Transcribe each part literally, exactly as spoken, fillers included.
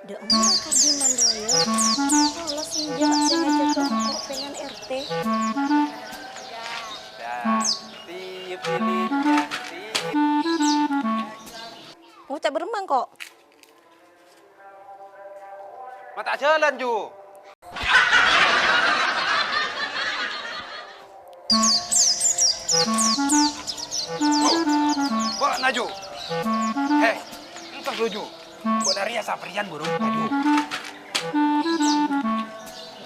Dâ' emma Kardiman rowa, yâ. Polos enjâ' sè ngajhâk engko' pèngen R T. Ngoca' bârâmma engko'? Ma' ta' jhâlân, Ju. Bâ'na, Ju. He, entos lu, Ju. Bâ'na rèya saprèyan buru, Ju.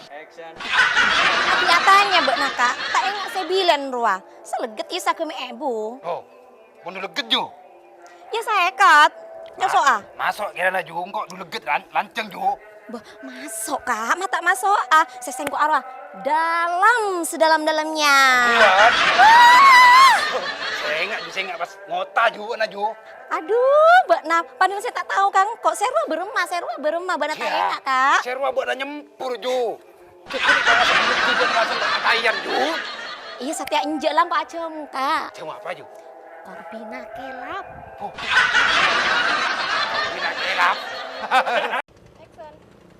Action. Ati-atanya bâ'na, Ka'. Ta' enga' sè bilân rowa. Sè legghât iyâ sagâmè' èbu. Oh, mon du legghât, Ju. Iyâ, sèket. Maso', ah. Maso' kèrana, Ju, engko' du legghât lan-, lancèng, Ju. Bâh, maso', Ka'. Ma' ta' maso', ah. Sè sèngko' arowa dalam sedalam-dalamnya. Buat. Ah! Sènga', Ju, sènga' pas ngota, Ju, na, Ju. Aduh, bâ'na. Padahal sè ta' tao, Kang. Ko' sè rowa bârâmma, sè rowa bârâmma. Bâ'na ta' enga', Ka'. Sè rowa bâ'na nyempur, Ju. Cuk, ini bawa sebelum Ju, bâ'na masuk ke ataian, Ju. Iyâ, satèya enjâ' la, Ka', ajâm, Ka'. Ajâm apa, Ju? Korbina kelap. Oh. Korbina kelap.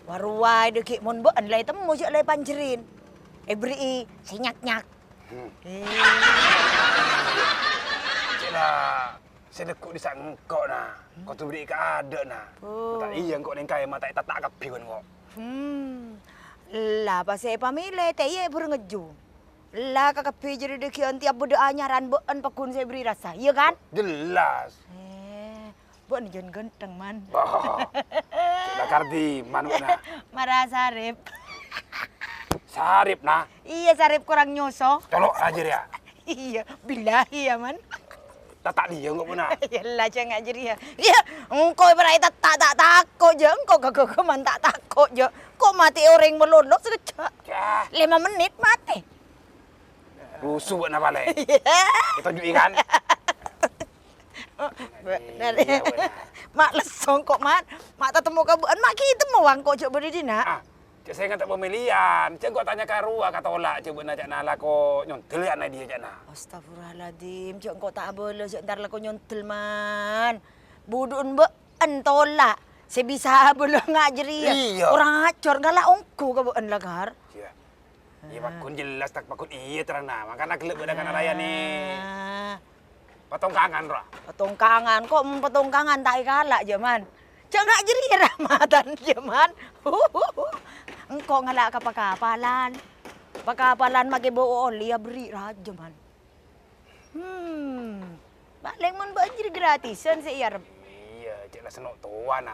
Wa rowa è dâgghi' mon bâ'en la ètemmo jâ' la èpanjhârin. Èberri'i sè nyak-nyak. Hmm. Eh. Cè' la sè neggu' dissa' engko', na. Kodhu berri' ka adâ'na. Oh. Ta' iyâ engko' nèng kaè ma' ta' ètatta' kabbhi, kon, ko'. Hmm. La pas èpamèlè, ta' iyâ buru ngejju. La kakabbhi jârèya dâgghi'ân tèya bâdâ anyaran bâ'en pagghun sè èberri' rassa, iyâ kan? Jelas. Eh, bâ'en jân ghântheng, Man. Wah, cè' la Kardiman, bâ'na. Mara sarep. Sarep, na? Iyâ, sarep korang nyoso. Colo' rajâ rèya. Iyâ, billahi, yâ, Man. Tatta' dhiyâ engko', bâ'na. Yâ, la, jhâ' nga' jârèya. Iyâ, engko' èberri'i tatta' ta' tako', jâ. Engko' ghâghâman ta' tako', jâ. Ko' matè orèng malolo sakejjhâ'. Yah. Lèma mennit matè. Rusuh bâ'na palèng. Iyâ. Ètoju'i, kan? Bâ'na rè. Iyâ, bâ'na. Ma' lesso engko', Man. Ma' tatemmo ka bâ'en, ma' ghi' temmo wa engko' jâ' bâdâ dinna'. Ah, cè' sènga' ta' pamèlèyan. Cè' engko' tanya ka rowa, ka Tola', cè' bâ'na ca'na lako nyondel ya' na dhiyâ ca'na. Astagfirullahaladzim, cè' engko' ta' abâlâ, cè' entar lako nyondel, Man. Budhu'en bâ'en Tola'. Sè bisa abâlâ nga' jârèya. Iyâ. Korang ajhâr, ngala' ongghu ka bâ'en la, Kar. Iyâ. Iyâ, pagghun jelas, ta' pagghun iyâ terrang, na. Mangkana ghellâ' bâ'na kan alayani. Ah. Patongkangan, rowa. Patongkangan, ko' mon patongkangan ta' èkala', jâ, Man. Jâ' nga' jârèya rahmatan, jâ, Man. Engko' ngala' ka pakapalan. Pakapalan makè bâu oli aberri' rajâ, Man. Hmm. Palèng mon bâ'en jârèya gratisan sè èarep. Iyâ, cè' la sanno' towa, na.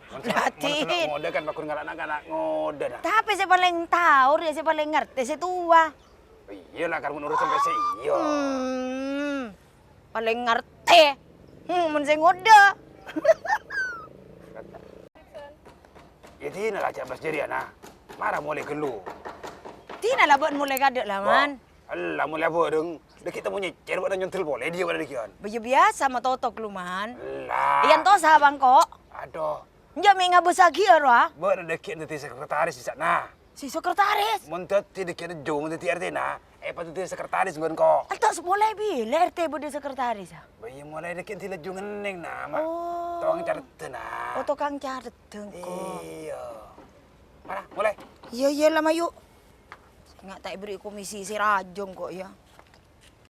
Mon sanno', mon sanno' ngodâ kan pagghun ngala' na'-kana' ngodâ, na. Tapè sè palèng tao rèya, sè palèng ngartè sè towa. Iyâ la, kar mon urus sampè' sè iyâ. Hmm. Palèng ngartè. Hmm, mon sè ngodâ. Yâ, dina la jhâ' bâs jârèya, na. Mara molè ghâllu. Dina la bâ'en molè kadâ' la, Man. Ella, molè abhâreng. Dâgghi' temmo nyècèr bâ'na nyondel polè, dhiyâ bâ'na dâgghi'ân. Bâjâ biyasa matotok lu, Man. Ella. Iyâ, entos apa engko'? Adhu. Enjâ' mè' ngabâsaghi, aro, ah. Bâ'na dâgghi'ân dhâddhi sekretaris dissa', na. Si sekretaris? Mon dhâddhi dâgghi'ân jung dhâddhi R T-na, èpadhâddhi sekretaris bân ko'. Entos polè bilâ R T bâdâ sekretaris, ah? Bâ iyâ, molè dâgghi'ân dhâddhi lajung ngennèng, na, ma'. Oh. Tokang careddhâ, na. Oh, tokang careddhâ, engko'. Iyâ. Mara, molè. Iyâ, iyâ, la, mayu. Sènga' ta' èberri' komisi sè rajâ, engko', yâ.